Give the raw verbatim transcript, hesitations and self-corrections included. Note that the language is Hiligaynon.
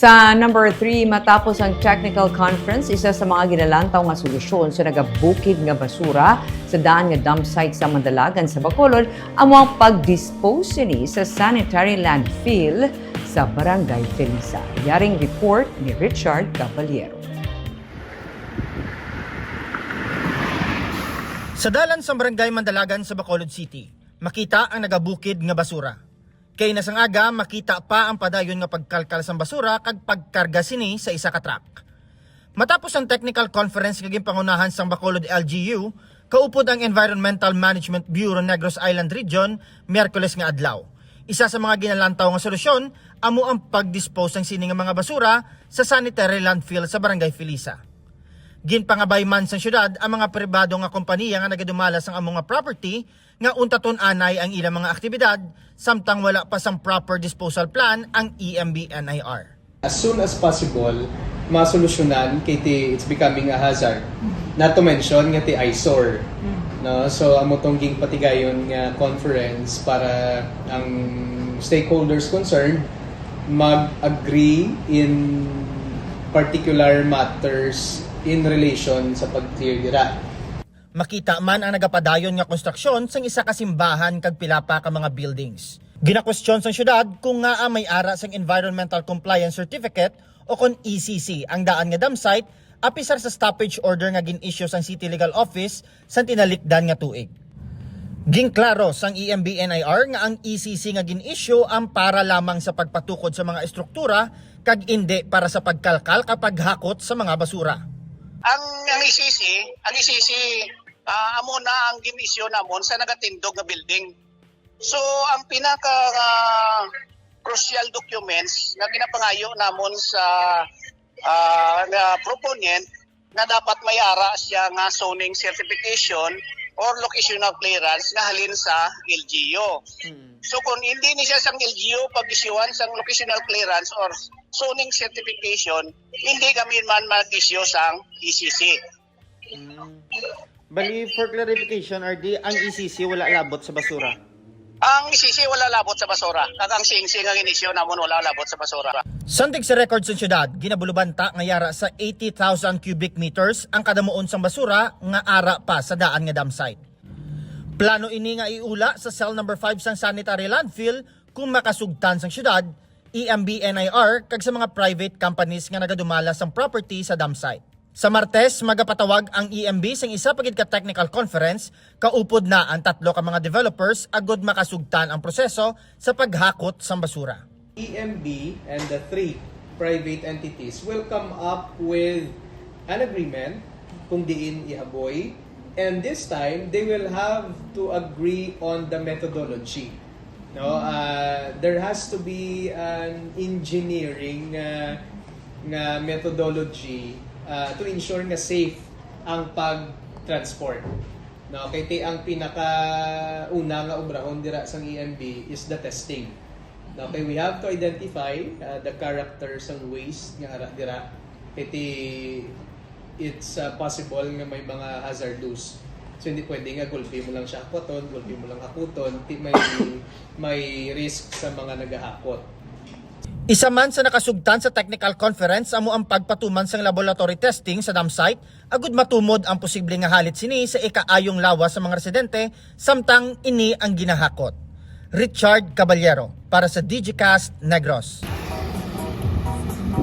Sa number three, matapos ang technical conference, isa sa mga ginalantaw nga solusyon sa nagabukid nga basura sa daan nga dump site sa Mandalagan sa Bacolod amo ang pag-dispose sini sa sanitary landfill sa Barangay Felisa. Yaring report ni Richard Caballero. Sa dalan sa Barangay Mandalagan sa Bacolod City, makita ang nagabukid nga basura. Kay na sang aga, makita pa ang padayon nga pagkalkal sang basura kag pagkarga sini sa isa ka truck. Matapos ang technical conference nga ginpangunahan sang Bacolod L G U, kaupod ang Environmental Management Bureau Negros Island Region, Miyerkules nga adlaw. Isa sa mga ginalantaw nga solusyon amo ang pag-dispose sang sini nga mga basura sa sanitary landfill sa Barangay Felisa. Ginpangabay man sang syudad ang mga pribado nga kompanya nga nagadumala sang amo nga property nga untaton anay ang ilang mga aktibidad samtang wala pa sang proper disposal plan ang E M B N I R. As soon as possible, masolusyonan kay ti it's becoming a hazard. Not to mention nga ti eyesore. No? So amo tong ginpatigayon nga conference para ang stakeholders concerned mag-agree in particular matters in relation sa pag-clear dira. Makita man ang nagapadayon nga konstruksyon sang isa ka simbahan kag pila pa ka mga buildings. Ginakwestiyon sang syudad kung ngaa may ara sang environmental compliance certificate o kon E C C ang daan nga dump site, apisar sa stoppage order nga gin-issue sang City Legal Office sang tinalikdan nga tuig. Ginklaro sang E M B N I R nga ang E C C nga gin-issue ang para lamang sa pagpatukod sa mga estruktura kag indi para sa pagkalkal kag paghakot sa mga basura. Ang, ang E C C, ang E C C, ah, amo na ang gin-issue namon sa nagatindog nga building. So, ang pinaka, ah, crucial documents nga ginapangayo namon sa, ah, nga proponent nga dapat may ara siya nga zoning certification or locational clearance nga halin sa L G U. Mm. So, kung hindi ni siya sang L G U pag-isyuhan sang locational clearance or zoning certification, hindi kami man mag-issue sang E C C. Mm. Bali, for clarification, R D, ang E C C wala labot sa basura? Ang E C C wala labot sa basura. Kag ang C N C nga gin-issue namon wala labot sa basura. Sandig sa record sa syudad, ginabulubanta nga yara sa eighty thousand cubic meters ang kadamuon sang basura nga ara pa sa daan nga dump site. Plano ini nga iula sa cell number five sang sanitary landfill kung makasugtan sang syudad, E M B N I R, kag sa mga private companies nga nagadumala sang property sa dump site. Sa Martes, magapatawag ang E M B sang isa pa gid ka technical conference, kaupod na ang tatlo ka mga developers, agud makasugtan ang proseso sa paghakot sang basura. E M B and the three private entities will come up with an agreement kung diin ihaboy, and this time they will have to agree on the methodology. No, ah, there has to be an engineering, ah, nga methodology, ah, to ensure nga safe ang pag-transport. No, kay ti ang pinaka una nga obrahon dira sang E M B is the testing. No, kay we have to identify, ah, the character sang waste nga ara dira. Kay ti it's, ah, possible nga may mga hazardous. So, hindi pwede nga gulpi mo lang siya hakuton, gulpi mo lang hakuton, ti may, may risk sa mga nagahakot. Isa man sa nakasugtan sa technical conference amo ang pagpatuman sang laboratory testing sa dump site, agud matumod ang posible nga halit sini sa ikaayong lawas sa mga residente samtang ini ang ginahakot. Richard Caballero para sa Digicast Negros.